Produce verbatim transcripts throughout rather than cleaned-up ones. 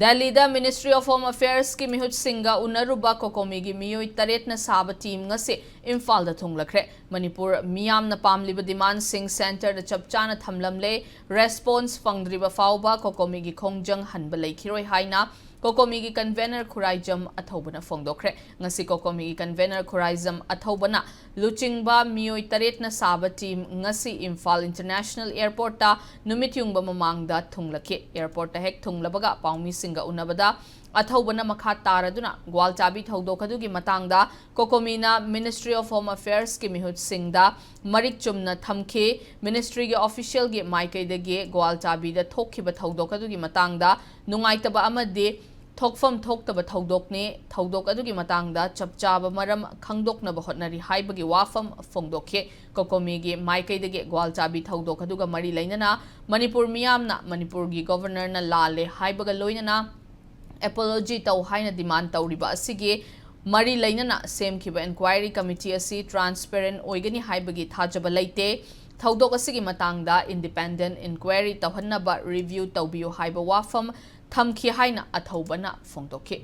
ꯗꯦꯜꯂꯤꯗ Ministry of Home Affairsꯀꯤ ꯃꯤꯍꯨꯠꯁꯤꯡꯒ ꯎꯅꯔꯨꯕ ꯀꯣꯀꯣꯃꯤꯒꯤ ꯃꯤꯑꯣꯏ ꯇꯔꯦꯠꯅ ꯁꯥꯕ ꯇꯤꯝ ꯉꯁꯤ ꯏꯝꯐꯥꯜꯗ ꯊꯨꯡꯂꯈ꯭ꯔꯦ꯫ ꯃꯅꯤꯄꯨꯔ ꯃꯤꯌꯥꯝꯅ ꯄꯥꯝꯂꯤꯕ ꯗꯤꯃꯥꯟꯁꯤꯡ ꯁꯦꯟꯇꯔꯗ ꯆꯞ ꯆꯥꯅ ꯊꯝꯂꯝꯂꯦ꯫ ꯔꯦꯁꯄꯣꯟꯁ ꯐꯪꯗ꯭ꯔꯤꯕ ꯐꯥꯎꯕ ꯀꯣꯀꯣꯃꯤꯒꯤ ꯈꯣꯡꯖꯪ ꯍꯟꯕ ꯂꯩꯈꯤꯔꯣꯏ ꯍꯥꯏꯅ ꯀꯣꯀꯣꯃꯤꯒꯤ ꯀꯟꯚꯦꯅꯔ ꯈꯨꯔꯥꯏꯖꯝ ꯑꯊꯧꯕꯅ ꯐꯣꯡꯗꯣꯛꯈ꯭ꯔꯦ꯫ ꯉꯁꯤ ꯀꯣꯀꯣꯃꯤꯒꯤ ꯀꯟꯚꯦꯅꯔ ꯈꯨꯔꯥꯏꯖꯝ ꯑꯊꯧꯕꯅ ꯂꯨꯆꯤꯡꯕ ꯃꯤꯑꯣꯏ ꯇꯔꯦꯠꯅ ꯁꯥꯕ ꯇꯤꯝ ꯉꯁꯤ ꯏꯝꯐꯥꯜ ꯏꯟꯇꯔꯅꯦꯁꯅꯦꯜ ꯑꯦꯌꯔꯄꯣꯔꯠꯇ ꯅꯨꯃꯤꯠ ꯌꯨꯡꯕ ꯃꯃꯥꯡꯗ ꯊꯨꯡꯂꯈꯤ꯫ ꯑꯦꯌꯔꯄꯣꯔꯠꯇ ꯍꯦꯛ ꯊꯨꯡꯂꯕꯒ ꯄꯥꯎꯃꯤꯁꯤꯡꯒ ꯎꯅꯕꯗ ꯑꯊꯧꯕꯅ ꯃꯈꯥ ꯇꯥꯔꯗꯨꯅ ꯒ꯭ꯋꯥꯜꯆꯥꯕꯤ ꯊꯧꯗꯣꯛ ꯑꯗꯨꯒꯤ ꯃꯇꯥꯡꯗ ꯀꯣꯀꯣꯃꯤꯅ Ministry of Home Affairsꯀꯤ ꯃꯤꯍꯨꯠꯁꯤꯡꯗ ꯃꯔꯤꯛ ꯆꯨꯝꯅ ꯊꯝꯈꯤ꯫ Ministryꯒꯤ officialꯒꯤ ꯃꯥꯏꯀꯩꯗꯒꯤ ꯒ꯭ꯋꯥꯜꯆꯥꯕꯤꯗ ꯊꯣꯛꯈꯤꯕ ꯊꯧꯗꯣꯛ ꯑꯗꯨꯒꯤ ꯃꯇꯥꯡꯗ ꯅꯨꯡꯉꯥꯏꯇꯕ ꯑꯃꯗꯤ ꯊꯣꯛꯐꯝ ꯊꯣꯛꯇꯕ ꯊꯧꯗꯣꯛꯅꯤ꯫ ꯊꯧꯗꯣꯛ ꯑꯗꯨꯒꯤ ꯃꯇꯥꯡꯗ ꯆꯞ ꯆꯥꯕ ꯃꯔꯝ ꯈꯪꯗꯣꯛꯅꯕ ꯍꯣꯠꯅꯔꯤ ꯍꯥꯏꯕꯒꯤ ꯋꯥꯐꯝ ꯐꯣꯡꯗꯣꯛꯈꯤ꯫ ꯀꯣꯀꯣꯃꯤꯒꯤ ꯃꯥꯏꯀꯩꯗꯒꯤ ꯒ꯭ꯋꯥꯜꯆꯥꯕꯤ ꯊꯧꯗꯣꯛ ꯑꯗꯨꯒ ꯃꯔꯤ ꯂꯩꯅꯅ ꯃꯅꯤꯄꯨꯔ ꯃꯤꯌꯥꯝꯅ ꯃꯅꯤꯄꯨꯔꯒꯤ ꯒꯣꯚꯔꯅꯔꯅ ꯂꯥꯜꯂꯦ ꯍꯥꯏꯕꯒ ꯂꯣꯏꯅꯅ ꯑꯦꯄꯣꯂꯣꯖꯤ ꯇꯧ ꯍꯥꯏꯅ ꯗꯤꯃꯥꯟ ꯇꯧꯔꯤꯕ ꯑꯁꯤꯒꯤ ꯃꯔꯤ ꯂꯩꯅꯅ ꯁꯦꯝꯈꯤꯕ ꯏꯟꯀ꯭ꯋꯥꯏꯔꯤ ꯀꯃꯤꯇꯤ ꯑꯁꯤ ꯇ꯭ꯔꯥꯟꯁꯄꯦꯔꯦꯟ ꯑꯣꯏꯒꯅꯤ ꯍꯥꯏꯕꯒꯤ ꯊꯥꯖꯕ ꯂꯩꯇꯦ꯫ ꯊꯧꯗꯣꯛ ꯑꯁꯤꯒꯤ ꯃꯇꯥꯡꯗ ꯏꯟꯗꯤꯄꯦꯟꯗꯦꯟ ꯏꯟꯀ꯭ꯋꯥꯏꯔꯤ ꯇꯧꯍꯟꯅꯕ ꯔꯤꯚ꯭ꯌꯨ ꯇꯧꯕꯤꯌꯨ ꯍꯥꯏꯕ ꯋꯥꯐꯝ ꯊꯝꯈꯤ ꯍꯥꯏꯅ ꯑꯊꯧꯕꯅ ꯐꯣꯡꯗꯣꯛꯈꯤ꯫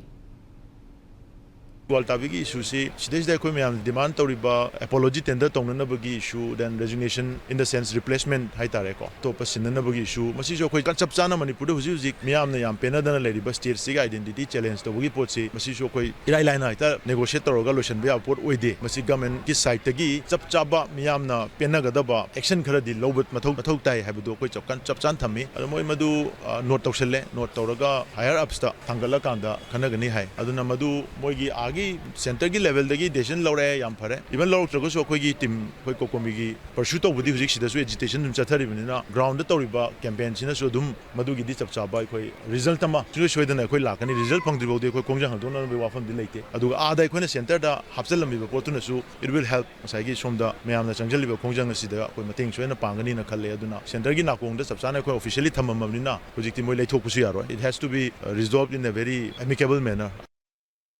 ꯒ꯭ꯋꯥꯜꯇꯥꯕꯤꯒꯤ ꯏꯁꯨꯁꯤ ꯁꯤꯗꯩꯁꯤꯗ ꯑꯩꯈꯣꯏ ꯃꯌꯥꯝꯅ ꯗꯤꯃꯥꯟ ꯇꯧꯔꯤꯕ ꯑꯦꯄꯣꯂꯣꯖꯤ ꯇꯦꯟꯗꯔ ꯇꯧꯅꯅꯕꯒꯤ ꯏꯁꯨ, then resignation in the sense replacement ꯍꯥꯏꯇꯥꯔꯦꯀꯣ, ꯑꯇꯣꯞꯄ ꯁꯤꯟꯅꯅꯕꯒꯤ ꯏꯁꯨ, ꯃꯁꯤꯁꯨ ꯑꯩꯈꯣꯏ ꯆꯞ ꯆꯥꯅ ꯃꯅꯤꯄꯨꯔꯗ ꯍꯧꯖꯤꯛ ꯍꯧꯖꯤꯛ ꯃꯤꯌꯥꯝꯅ ꯌꯥꯝ ꯄꯦꯟꯅꯗꯅ ꯂꯩꯔꯤꯕ ꯁ꯭ꯇꯦꯠꯁꯤꯒꯤ identity challenge ꯇꯧꯕꯒꯤ ꯄꯣꯠꯁꯤ, ꯃꯁꯤꯁꯨ ꯑꯩꯈꯣꯏ ꯏꯔꯥꯏ ꯂꯥꯏꯅ ꯍꯦꯛꯇ negotiate ꯇꯧꯔꯒ ꯂꯣꯏꯁꯤꯟꯕ ꯌꯥꯕ ꯄꯣꯠ ꯑꯣꯏꯗꯦ꯫ ꯃꯁꯤ ꯒꯚꯔꯟꯃꯦꯟꯠꯀꯤ ꯁꯥꯏꯠꯇꯒꯤ ꯆꯞ ꯆꯥꯕ ꯃꯤꯌꯥꯝꯅ ꯄꯦꯟꯅꯒꯗꯕ ꯑꯦꯛꯁꯟ ꯈꯔꯗꯤ ꯂꯧꯕ ꯃꯊꯧ, ꯃꯊꯧ ꯇꯥꯏ ꯍꯥꯏꯕꯗꯨ ꯑꯩꯈꯣꯏ ꯆꯞ ꯀꯟ-, ꯆꯞ ꯆꯥꯅ ꯊꯝꯃꯤ꯫ ꯑꯗꯣ ꯃꯣꯏ ꯃꯗꯨ, ꯑ, ꯅꯣꯠ ꯇꯧꯁꯜꯂꯦ꯫ ꯅꯣꯠ ꯇꯧꯔꯒ ꯍꯥꯌꯔ ꯑꯞꯁꯇ ꯊꯥꯡꯒꯠꯂꯀꯥꯟꯗ ꯈꯟꯅꯒꯅꯤ ꯍꯥꯏ꯫ ꯑꯗꯨꯅ ꯃꯗꯨ ꯃꯣꯏꯒꯤ ꯑꯥꯒꯤ ꯁꯦꯟꯇꯔꯒꯤ ꯂꯦꯚꯦꯜꯗꯒꯤ ꯗꯤꯁꯤꯖꯟ ꯂꯧꯔꯛꯑꯦ, ꯌꯥꯝ ꯐꯔꯦ꯫ ꯏꯚꯟ ꯂꯧꯔꯛꯇ꯭ꯔꯒꯁꯨ ꯑꯩꯈꯣꯏꯒꯤ ꯇꯤꯝ, ꯑꯩꯈꯣꯏ ꯀꯣꯀꯣꯃꯤꯒꯤ ꯄꯔꯁꯨ ꯇꯧꯕꯗꯤ ꯍꯧꯖꯤꯛ ꯁꯤꯗꯁꯨ ꯑꯦꯖꯤꯇꯦꯁꯟ ꯑꯗꯨꯝ ꯆꯠꯊꯔꯤꯕꯅꯤꯅ, ꯒ꯭ꯔꯥꯎꯟꯗ ꯇꯧꯔꯤꯕ ꯀꯦꯝꯄꯦꯟꯁꯤꯅꯁꯨ ꯑꯗꯨꯝ ꯃꯗꯨꯒꯤꯗꯤ ꯆꯞ ꯆꯥꯕ ꯑꯩꯈꯣꯏ ꯔꯤꯖꯜꯠ ꯑꯃ ꯁꯨꯡꯁꯣꯏ ꯁꯣꯏꯗꯅ ꯑꯩꯈꯣꯏ ꯂꯥꯛꯀꯅꯤ꯫ ꯔꯤꯖꯜꯠ ꯐꯪꯗ꯭ꯔꯤ ꯐꯥꯎꯗꯤ ꯑꯩꯈꯣꯏ ꯈꯣꯡꯖꯪ ꯍꯟꯗꯣꯛꯅꯕꯒꯤ ꯋꯥꯐꯝꯗꯤ ꯂꯩꯇꯦ꯫ ꯑꯗꯨꯒ ꯑꯥꯗ ꯑꯩꯈꯣꯏꯅ ꯁꯦꯟꯇꯔꯗ ꯍꯥꯞꯆꯤꯜꯂꯝꯃꯤꯕ ꯄꯣꯠꯇꯨꯅꯁꯨ it will help, ꯉꯁꯥꯏꯒꯤ ꯁꯣꯝꯗ ꯃꯌꯥꯝꯅ ꯆꯪꯁꯤꯜꯂꯤꯕ ꯈꯣꯡꯖꯪ ꯑꯁꯤꯗ ꯑꯩꯈꯣꯏ ꯃꯇꯦꯡ ꯁꯣꯏꯗꯅ ꯄꯥꯡꯒꯅꯤꯅ ꯈꯜꯂꯦ꯫ ꯑꯗꯨꯅ ꯁꯦꯟꯇꯔꯒꯤ ꯅꯥꯀꯣꯡꯗ ꯆꯞ ꯆꯥꯅ ꯑꯩꯈꯣꯏ officially ꯊꯝꯃꯝꯃꯕꯅꯤꯅ ꯍꯧꯖꯤꯛꯇꯤ ꯃꯣꯏ ꯂꯩꯊꯣꯛꯄꯁꯨ ꯌꯥꯔꯣꯏ꯫ It has to be, uh, resolved in a very amicable manner.